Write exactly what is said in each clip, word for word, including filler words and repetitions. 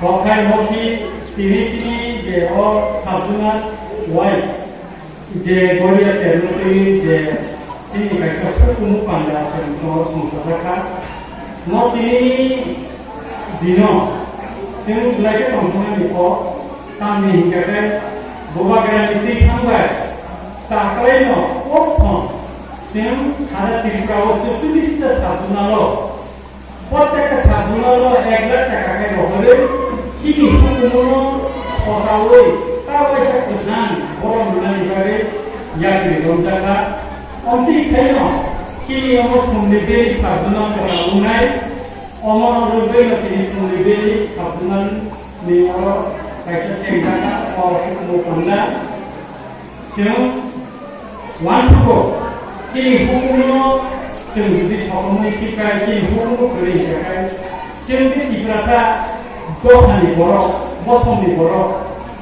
Rokhai mosi tini chini je o sabjuna wise je goria terno twi je chini kaisa hukumu panda chwng tongro songchajak kha. No tini dino chwng belai khe tongthoknani kok tamni hinkhe khe bubagrani twi thangbai taklaino kok thong chwng sara Tripura o chuchulista sabjuna lo. Protekta sabjuna lo ek lakh taka khe rohorwi chini hukumuno sosaui ta waisa kwthang borom rwnani bagwi yakri romjakha. Omtwi khaino chini omo sumni bini sabjuna kwtal wngnai. Omono rwgwino tini sumni bini sabjunani oro kaisa chengjakha o hukumu panda. Chwng uansugo, chini hukumu no chwng jodi sokomwi sikha, chini hukumu kwrwi hwnkhe, chwng je Tiprasa dophani borok, bosongni borok,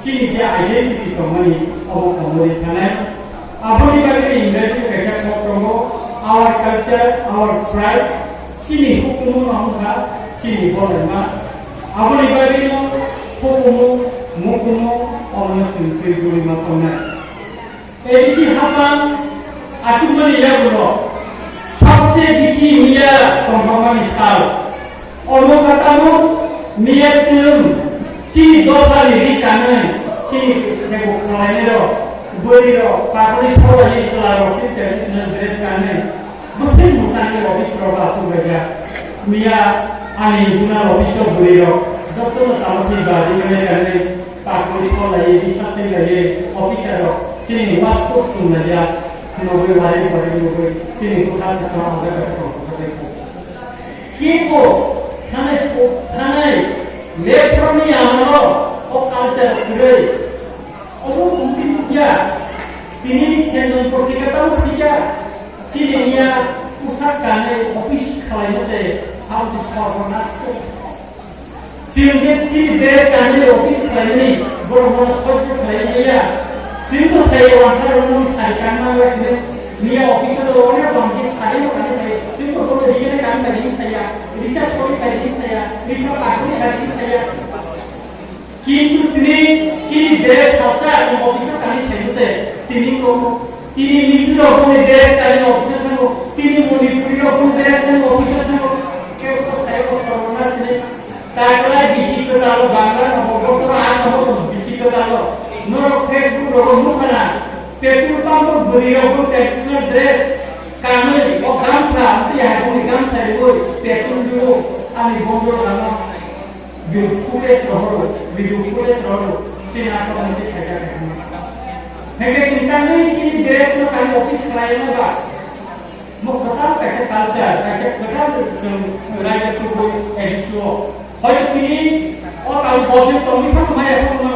chini je identity tongmani, obo komorwi thanai. Aboni bagwi English ni kaisa kok tongo, our culture, our pride, chini hukumu no wngkha, chini bolaima. Aboni bagwi no hukumu, mukumu, omono chwng twi gurima tongnai. A D C hapang achukmani yagulo sobse bisi miya tongthokmani sal. Omo katamo miya chwng chini dophani ri kanwi chini sebo khwlainairok, bwrwirok, pakri solai chwlarok chini traditional dress kanwi bwswk mwsangni office rok achukbaijak. Miya ani juna office o bwrwirok jotono tamo thwi badi mwnai kanwi Pakri solaiwi, bisaptwi laiwi, officer rok chini waspuk chumlaijak, nugwi wari wari nugwi, chini kwthar sakno ang bai bai tong thokjagwi kho. Kebo thanai, thanai, leproni amalo o culture kwrwi. Omo tongtwi nukya, tini Sendon Potrika tamo sikya, chini miya usak kanwi office khwlaima se, abo se sorbo nasto. Chwng je chini bere kanwi office khlaimani, borok bono sojjo khlai maya. Chwng bo sai wansa rok mani sari kanma bai chwng miya office o to onek bangsi sari no kani thai. Chwng bo bono rigene kan kani saya, risa sori kani saya, risa pakri kani saya. Kintu chini, chini bere salsa chwng office o kani thai se, tini ko Tini Mizo rok boni dress kani office thango, tini Manipuri rok boni dress thango office thango, kebo to sayo ko sorbo na sini. Taklai bisi kwtal o Bangla no bosor Assam o bisi kwtal o. Norok Facebook rogo nukha na, petrol pump o bwrwi rok bo traditional dress kanwi o gamsa, amtwi hai boni gamsa riwi petrol riwo ani bondor lama. Video footage rohoro, video footage rohoro, chini aswk ani tei khaijak hai hwnma. Hwnkhe chwng tangwi chini dress no tangwi office khlai no ba. Mo kwtal kaisa culture, kaisa kwtal chwng raida tubui A D C o. Hoyto tini o tangwi government tongwi phano maya phano